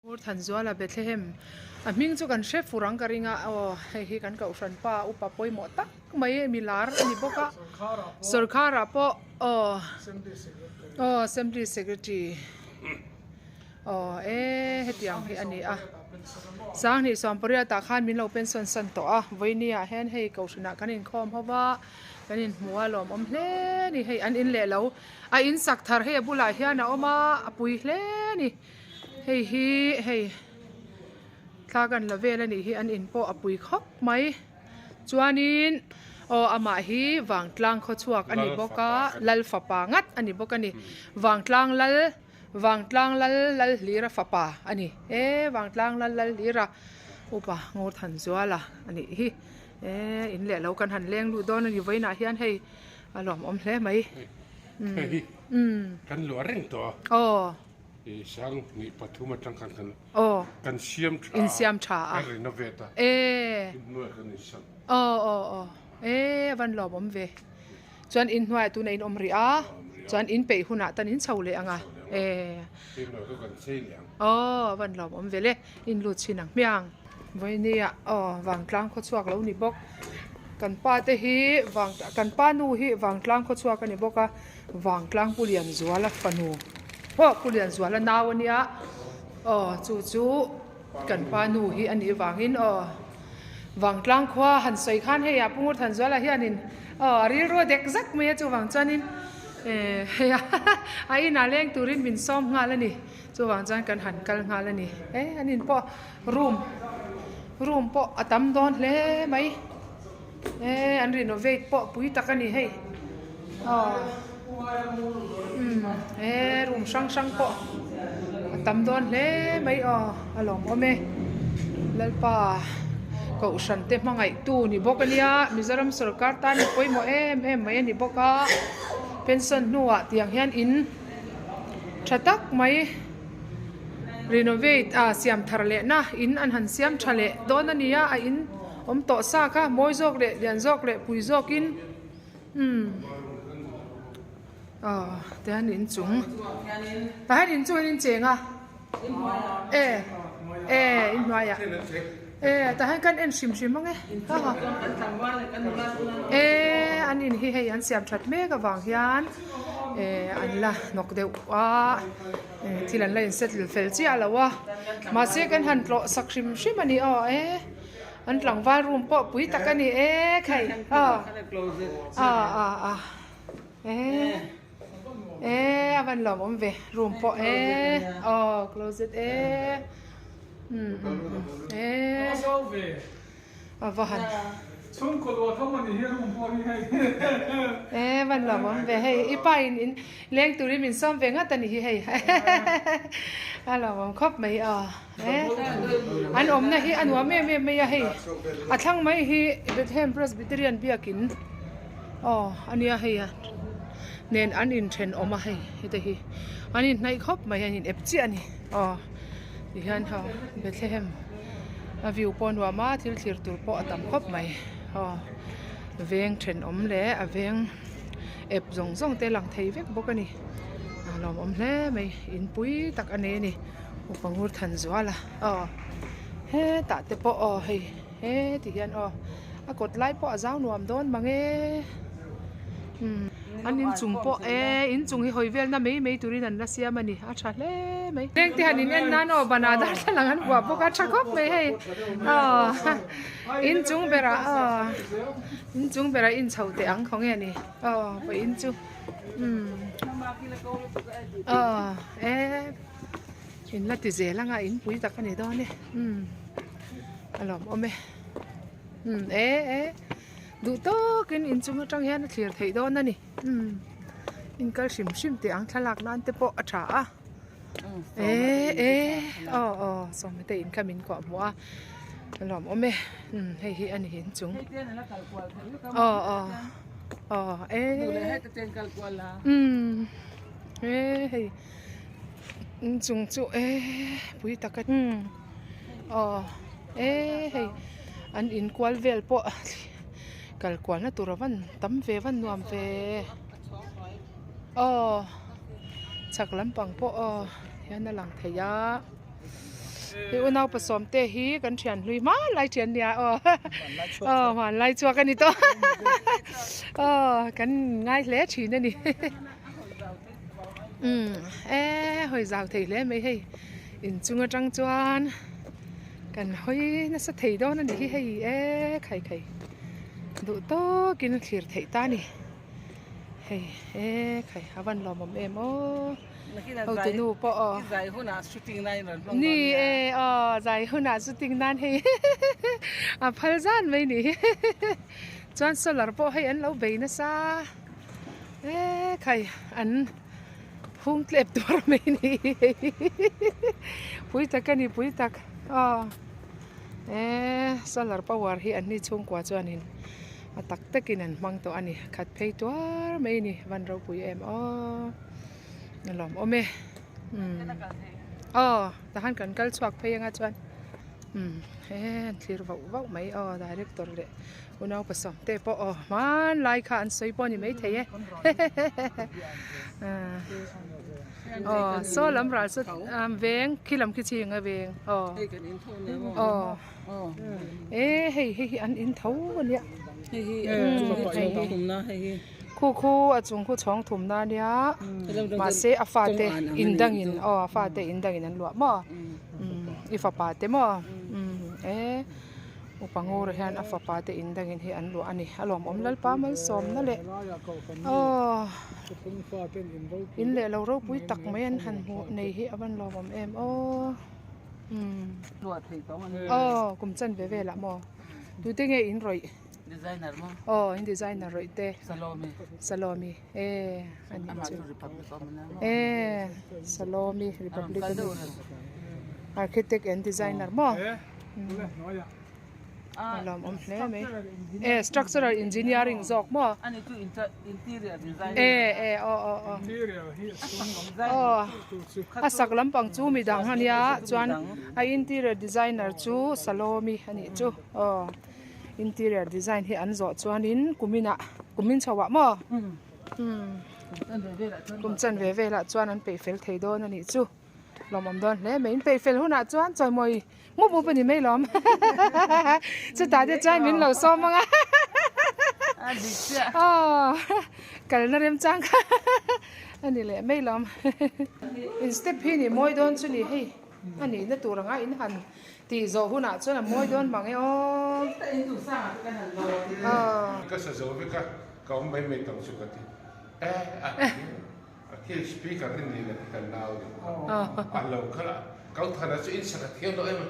Ngurthanzuala Bethlehem a hming chu kan hre fur ang ka ring a aw hei hi kan kohhran pa upa pawimawh tak mai mi lar a ni bawk a sawrkar ah pawh aw aw assembly secretary aw e hetiang hi a ni a sanghnih sawmpariat ah khan min lo pension san tawh a vawiini ah hian hei kohhran ah kan inkhawm ho va kan inhmu a lawmawm hle a ni hei an in leh lo a in sak thar hei a bulah hian a awm a a pui hle a ni. Hei hi hei thla kan la vel anih hi an in pawh a pui khawp mai chuanin aw amah hi vangtlang khaw chhuak a ni bawk a lal fapa ngat a ni bawk a ni vangtlang lal vangtlang lal lal hlira fapa a ni e vangtlang lal lal hlira upa Ngurthanzuala a nih hi e in leh lo kan han leng luh dawn a ni vawiinah hian hei a lawmawm hle mai. Hei hi kan luah reng tawh a. Aw. I sang hnih pathum atang khan kan Aw. kan siam tha In siam tha a. Kan renovate a. E. In hnuaiah kan in sak. Aw aw aw. E a van lawm awm ve. Chuan in hnuaiah tuna in awm rih a. Chuan in peih hunah tan in chho leh ang a. E. In hnuaiah chu kan chei leh ang. Aw a van lawm awm ve le. In lut chhin ang hmiang. Vawinia aw vangtlang khaw chhuak lo ni bawk. Kan pa te hi vang kan pa nu hi vangtlang khaw chhuak a ni bawk a vangtlang Pu Lianzuala fanu aw Pu Lianzuala nau a nia aw chu chu kan pa nu hi a nih vangin aw vangtlang khua han sawi khan hei ah Pu Ngurthanzuala hianin aw a rilru a dek zak mai a chuvang chuanin eh hei a a inah leng turin min sawm nghal a ni. Chuvang chuan kan han kal nghal a ni. E an in pawh room room pawh a tam dawn hle mai. E an renovate pawh pui tak a ni hei. Aw umm e room hrang hrang pawh a tam dawn hle mai aw a lawmawm e. Lalpa kohhran te hmangaihtu ni bawk a nia Mizoram sorkar tan a pawimawh em em mai a ni bawk a pension hnuah tiang hian in. Tha tak mai renovate ah siam thar leh na in an han siam tha leh dawn a ni a a in awm tawh sa kha mawi zawk leh lian zawk leh pui zawk in umm aw tihian inchung tah hian inchung in cheng a e e inhnuaiah e tah hian kan en hrim hrim ang e e an in hi hei an siam that mek avang hian. eh an la hnawk deuh a eh thil an la in settle fel chiah lo a mahse kan han tlawh sak hrim hrim a ni aw e an tlangval room pawh pui tak a ni e khai aw ah ah ah e e a van lawm awm ve room pawh e aw closet e um um um e. A va han. Chhungkaw luah tham a ni hi room pawh hi hei. E van lawm awm ve hei i pa in in leng turin min sawm ve ngat a ni hi hei a lawm awm khawp mai a e an awmna hi a nuam em em mai a hei a thlang mai hi Bethlehem Presbyterian biakin aw a nia hei a nen an inthenawm a hei hete hi an inhnaih khawp mai an in ep chiah a ni aw tihian Bethlehem. A view pawh a nuam a thil thlir tur pawh a tam khawp mai aw veng thenawm leh a veng ep zawng zawng te a lang thei vek bawk a ni a lawmawm hle mai in pui tak a nei a ni upa ngur than zual a aw hetah te pawh aw hei heti hian aw a kawt lai pawh a zau nuam dawn mang e umm. An inchung pawh e inchung hi hawi velna mai mai turin an la siam a ni a tha hle mai. Leng te han in en nan aw banah darthlalang an vuah bawk a tha khawp mai hei aw inchung berah aw inchung berah in chho teh ang khaw nge ni aw vawiin chu umm aw e in la ti zel anga in pui tak a ni dawn e umm a lawmawm e umm e e. Duh tawkin inchung atang hian a thlir theih dawn a ni umm in kal hrim hrim teh ang thlalak nan te pawh a tha a e e aw aw sawma te in kha min kuah hmuh a a lawm awm e umm hei hi a ni inchung aw aw aw e umm e hei inchung chu e pui tak a umm aw e hei an inkual vel pawh kal kual na tur a van tam ve a van nuam ve aw chhak lampang pawh aw hian a lang thei a. I unau pasawm te hi kan thian hlui hmanlai thian nia aw aw hmanlai chhuak a ni tawh aw kan ngai hle thin a ni umm e hawi zau thei hle mai hei inchung atang chuan kan hawi nasa thei dawn a ni hi hei e khai khai duh tawkin a thlir theih ta a ni hei e khai a van lawmawm em aw. Hotu nu pawh aw. Zai hunah shooting nan in rawn hmang Ni e aw zai hunah shooting nan hei a phal zan mai ni chuan solar pawh hei an lo bei nasa e khai an phung tlep tur mai ni pui tak a ni pui tak aw e solar power hi an ni chhungkua chuanin a tak takin an hmang tawh a ni khat phei tuar mai ni van ropui em aw. A lawm awm e umm aw tahan kan kal chhuak phei anga chuan umm he an thlir vauh vauh mai aw director leh unau pasawm te pawh aw hmanlai kha an sawi pawh a ni maithei e aw saw lam ral saw veng khi lam khi ching a veng aw aw e hei hei hi an in tho a nia. Khu khu a chung khu chhawng thum na nia mahse a fate in dangin aw a fate in dangin an luah maw i fapa te maw e upa ngur hian a fapa te in dangin hi an luah a ni a lawmawm lalpa malsawmna leh aw in leh lo ropui tak mai an han hmuh nei hi a van lawmawm em aw aw kum chan ve velah maw tute nge in rawih. Designer maw? Aw, in designer rawih te. Salomi. Salomi, e ani Amah chu. chu Republic awm ania maw? E, Salomi Republic Kal ani. deuh reng. Architect and designer maw? E, ule hnuai ah. A lawmawm hle mai. E, structural engineering zawk maw? Ani chu interior designer. E, e, aw aw aw. Interior hi a chhung lam Aw, tu chu. a sak lampang chu midang ania chuan a interior designer chu Salomi anih chu aw. Interior design hi an zawh chuanin kuminah kumin chho ah maw umm kum chanve velah chuan an peih fel thei dawn a nih chu lawmawm dawn hle mai in peih fel hunah chuan chawimawi mup mup a ni mai lawm chutah te chuan min lo sawm ang a aw kalna remchang kha a ni leh mai lawm in step hi ni mawi dawn chu ni hei a nihna tur anga in han. Tih zawh hunah chuan a mawi dawn mang e aw. Ka sa zo vek a, ka awm mai mai tawng chu ka ti e a ti a khi speaker hi ni la ti kan nau ni a lo kal a kau than a chu in sak a thiam lo em a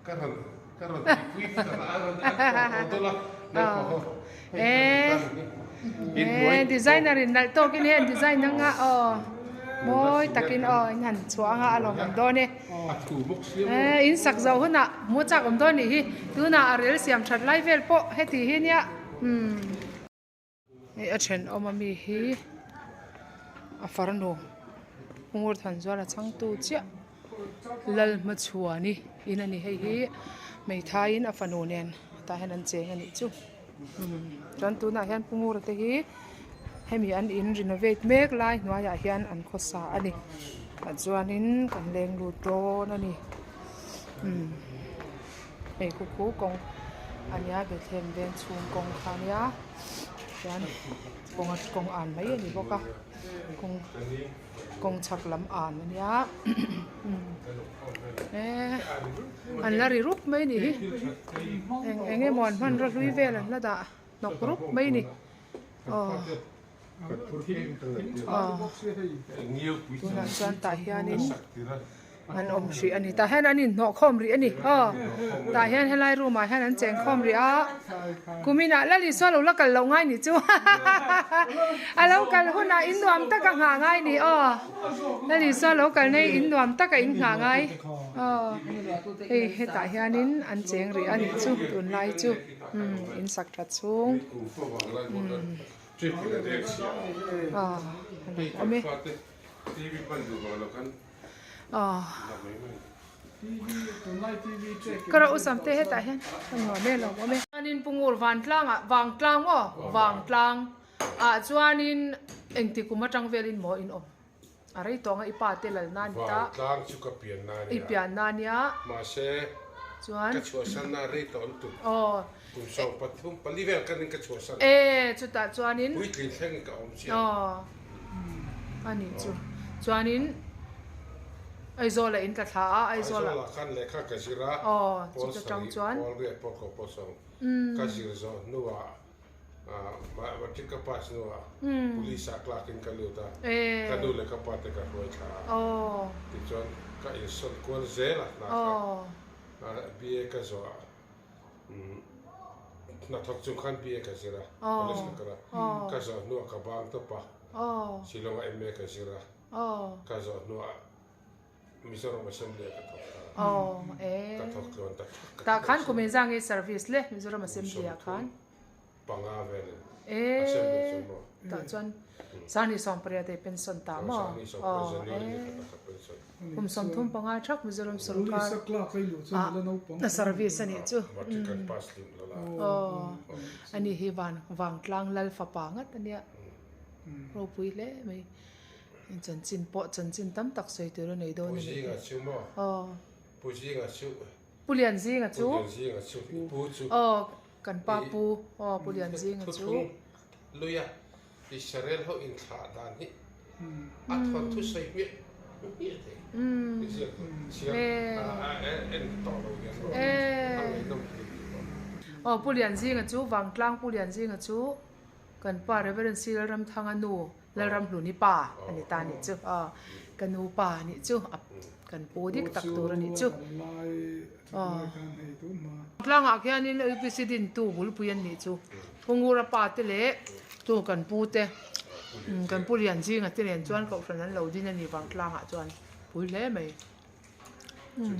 ka rawn ka rawn ti pui vek ang a rawn a rawn dawl a naupang ho hei kan ni E designer in nalh tawk in hei an design ang a aw mawi takin aw in han chhuah ang a a lawmawm dawn e e in sak zawh hunah hmu chak awm dawn nih hi tunah a rel siam that lai vel pawh heti hi nia umm hei a thenawm ami hi a farnu Ngur Thanzuala changtu chiah Lalhmachhuani in a ni hei hi hmeithaiin a fanu nen tah hian an cheng a nih chu. Chuan tunah hian Pu Ngura te hi hemi an in renovate mek lai hnuaiah hian an khawsa a ni tah chuanin kan leng lut dawn a ni umm hei khu khu kawng a nia Bethlehem veng chhung kawng kha a nia chuan kawng kawng an mai a ni bawk a kawng kawng chhak lam an a nia e an la ri rup mai a nih hi eng eng emaw an hmanraw hlui vel an la dah hnawk rup mai a ni aw aw tunah chuan tah hianin an awm hrih a ni tah hian an inhnawh khawm rih a ni aw tah hian helai room ah hian an cheng khawm rih a kuminah lal Isua lo la kal loh ngai nih chu a lo kal hunah in nuam tak a nghah ngai nih aw lal Isua lo kal nei in nuam tak a in nghah ngai aw hei hetah hianin an cheng rih a nih chu tunlai chu umm in sak that chhung umm aw awm e. Ka rawh u sam te hetah hian ka nuam e lo awm e. Chuanin Pu Ngur Vantlang ah Vangtlang maw Vangtlang ah chuanin engti kum atang velin maw in awm A rei tawng a i pa te lal na ni ta. Vantlang chu ka pian na nia. I pian na nia. Mahse Chuan. Ka chhuahsan na rei tawh lutuk. Aw. Kum 13, 4 vel kanin ka chhuahsan. E chutah chuanin. Puitling thlengin ka awm chiah. Aw. A nih chu. Chuanin Aizawlah in tla thla a, Aizawlah. Aizawlah khan lehkha ka zir a. Aw, Pawl chuta tang sarih, chuan. pawl riat, pawl kaw, pawl sawm ka zir zawh hnuah Matric ka pass hnuah Police ah clerk in ka lut a, ka nu leh ka pa te ka hruai thla a. Tichuan ka insawn kual zel a hna kha BA ka zawh a, hnathawk chung khan BA ka zir a, college ka kal a, ka zawh hnuah ka bang tawp a, Shillong ah MA ka zir a, ka zawh hnuah Mizoram Assembly ah ka thawk ta a, ka thawk tluan ta thak ka Tah khan kum engzah nge service le Mizoram Assembly ah khan? 5 velin Assembly chu maw? Tah chuan 2018 i pension ta maw? 2018 January ni khatah ka pension. Kum 35 thak Mizoram sorkar ah service a nih chu. Matric kan pass hlim lo la. Aw ani hi van Vangtlang Lal fapa ngat a nia. Ropui hle mai. Chanchin pawh chanchin tam tak sawi tur a nei dawn a ni. Pu Zinga chu maw? Aw. Pu Zinga chu. Pu Lian Zinga chu. Pu Lian Zinga chu i pu chu. Aw kan pa pu aw Pu Lian Zinga chu. Thuthung luia Israel ho inthlah dan hi a thawn thu sawi hmiah hmiah thei. I ziak chhiar en tawh lo hian maw a ngaihnawm thei tih pawh. Aw Pu Lian Zinga chu Vangtlang Pu Lian Zinga chu kan pa Reverend C Lalramthanga nu Lalramhluni pa a ni ta nih chu aw ka nu pa nih chu a kan pu dik tak tur a nih chu aw tlangah khianin UPC dintu bulpui an nih chu Pu Ngura pa te leh tu kan pu te kan pu Lianzinga te nen chuan kohhran an lo din a ni vang tlangah chuan pui hle mai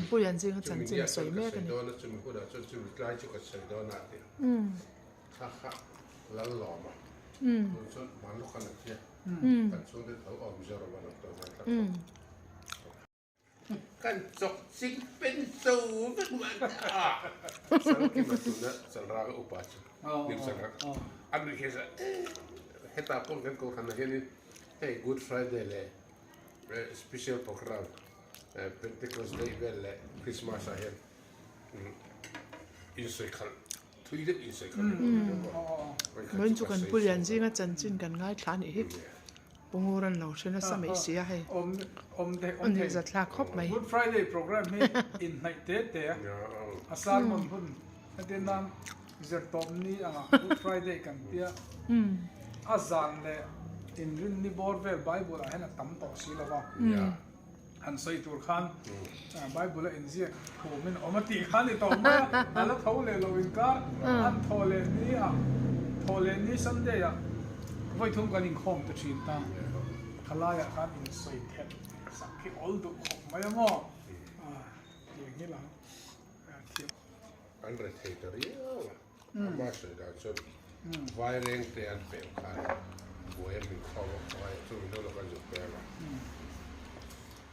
Pu Lianzinga chanchin a sawi mek a ni. Vawiin chu kan pu lian zinga chanchin kan ngaithla a nih hi. Pu Ngur an lo hre nasa mai si a hei. A nuih za thlak khawp mai. Good Friday program hi inhnaih te te a sermon hun heti nan zirtawp ni anga Good Friday kan tia a zan leh inrinni bawr vel Bible ah hian a tam tawh si lova. Han sawi tur khan Bible a inziak thumin awm a tih kha a ni tawh mai a, a la tho leh lo inkar an thaw leh ni ah, thaw leh ni Sunday ah vawi thum kan inkhawm ta thin ta, thalaiah khan insawi thelh sak hi awl duh khawp mai a maw? Tiang hi lang thiam. An rethei ta riau a, ama sawi dan chuan Vaireng te an pem khan buai a min khawm a khawngaih a chumi lo lawk an zuk pem a.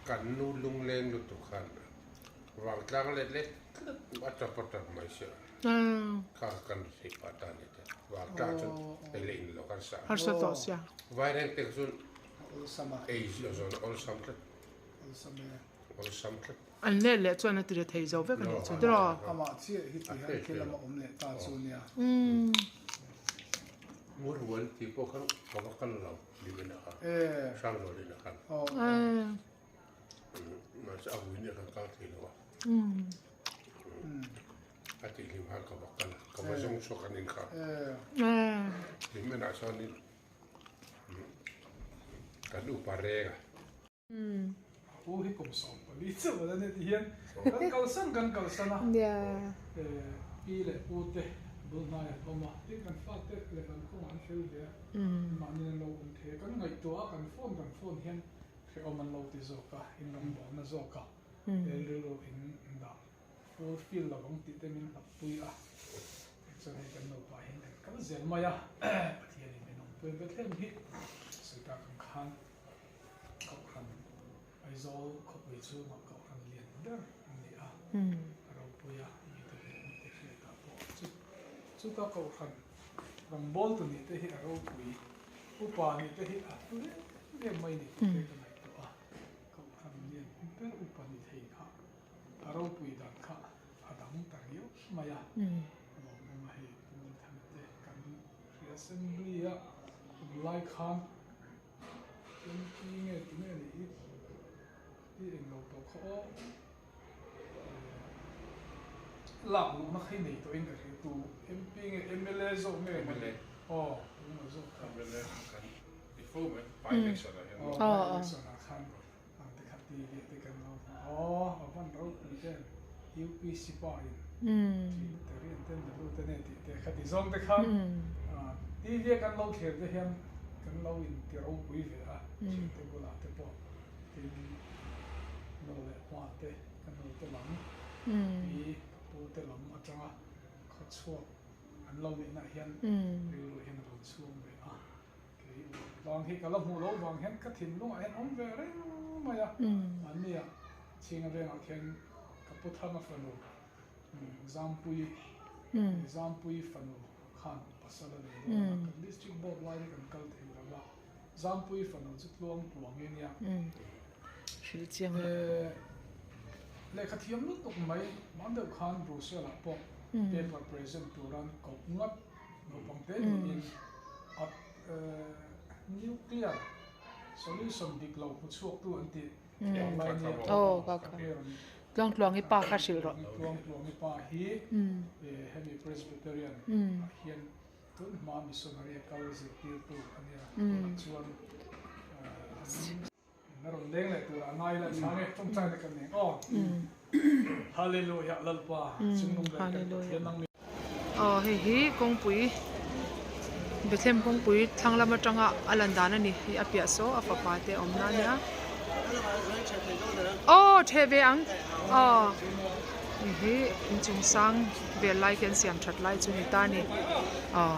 Kan nu lungleng lutuk khan vangtlang let let tlat a tap a tap mai sia kha kan thei pah ta ni te vangtlang chuan ei leh in lo kan sa harsa tawh sia Vaireng te chuan ei zawn a awlsam tlat awlsam tlat an let leh chuan a ti ri thei zo vek a nih chu tiraw amah chiah hi ti hian thil lama awm leh ta chu nia Ngurhuan tih pawh khan ka va kal lo. Pu hi kum 14 chauh a la ni tih hian kan kalsan kan kalsan a, pi leh pu te bul hnai an awm a, tin kan fate leh kan kawngah an fel ve a, mahni an lo awm thei a, kan ngaihtuah a kan phone kan phone hian hrehawm an lo ti zawk a, in rawngbawlna zawk a, rilru in dah full fill lo ang tih te min hlapui a, chuan hei kan nupa hian kan kal zel mai a, Pathianin min awmpui Bethlehem hi sawi tak ang khan. Kohhran, Aizawl khawpui chhungah Kohhran lian ber a ni a, a ropui a, mite leh mite hriatah pawh chu chuta Kohhran rawngbawltu nih te hi a ropui, upa nih te hi a hlu em em mai ni tih te ka ngaihtuah a. ropui dan kha a dang ta riau mai a, lawmawm a hei Pu Thana te kan hria assembly a awm lai khan MP nge tunge nih hi i englo tawh kha aw lak luhna kha i nei tawh in ka hria tu MP nge mla zawk nge mla aw tunge zawk kha mla kan ti fo mai by election ah hian aw by election ah khan ang te kha ti leh te kan lo hmu aw a van ropui em UPC pa in Trinitarian ten na lut ane tih te kha ti zawng te khan TV a kan lo thlir te hian kan lo in ti ropui ve a thiante bulah te pawh tin nu leh pa te ka nu te lam pi ka pu te lam atanga khawchhuak an lo nihna hian rilru hian a lo chhung ve a. Kei vang hi ka la hmuh loh vang hian ka thinlungah hian awm ve reng mai a, mahnia chhinga vengah khian ka pu Thanga fanu Zampui Zampui fanu khan pasal a nei dawn a, kan district board lai hi kan kal thei lo va, Zampui fanu chu tluang tluang i nia. Lehkha thiam lutuk mai, hman deuh khan Brussels ah pawh paper present turan koh ngat. Naupang te niin a nuclear solution dik lo hmu chhuaktu an tih lai nia Aw ka kha Tluangtluangi pa kha hrilh rawh. Tluangtluangi pa hi hemi Presbyterian ah hian tun hma missionary a kal zirtirtu a nia chuan Na rawn leng leh turah ngai la chhang e, tawngtai na kan eng aw. Hallelujah Lalpa chungnung ber kan Pathian nang mi. Aw hei hi kawngpui Bethlehem kawngpui thlang lam atanga a lan dan a ni hi a piah saw a fapa te a awm na ania aw theh ve ang aw hei hi inchung sang vel lai khi an siam that lai chu ni ta a ni aw.